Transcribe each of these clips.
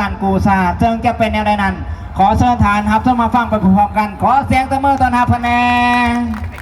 ານກູຊາ ເຊິ່ງຈະເປັນແນວໃດນັ້ນ ຂໍເຊີນທ່ານຮັບຊົມຮັບຟັງໄປພ້ອມໆກັນ. ຂໍສຽງຕົບມືຕ້ອນຮັບເພິ່ນແດ່.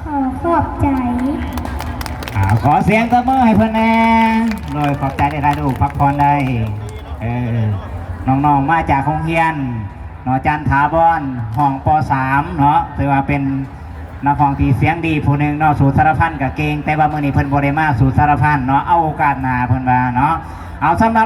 ຂໍຂອບໃຈ. ອ່າ ຂໍສຽງຕົບມືໃຫ້ເພິ່ນແດ່. ໂດຍ ຂອບໃຈຫຼາຍໆລູກ ພັກຜ່ອນໄດ້. ເອີ ນ້ອງໆມາຈາກໂຮງຮຽນເນາະ ຈັນຖາວອນ ຫ້ອງ ປໍສາມເນາະ ຖືວ່າເປັນນັກຮ້ອງທີ່ສຽງດີຜູ້ໜຶ່ງເນາະ. ສູດສາລະພັນກໍເກັ່ງ ແຕ່ວ່າມື້ນີ້ເພິ່ນບໍ່ໄດ້ມາ ສູດສາລະພັນເນາະ ເອົາໂອກາດໜ້າເພິ່ນວ່າເນາະ. ເອົາ ສຳລັບ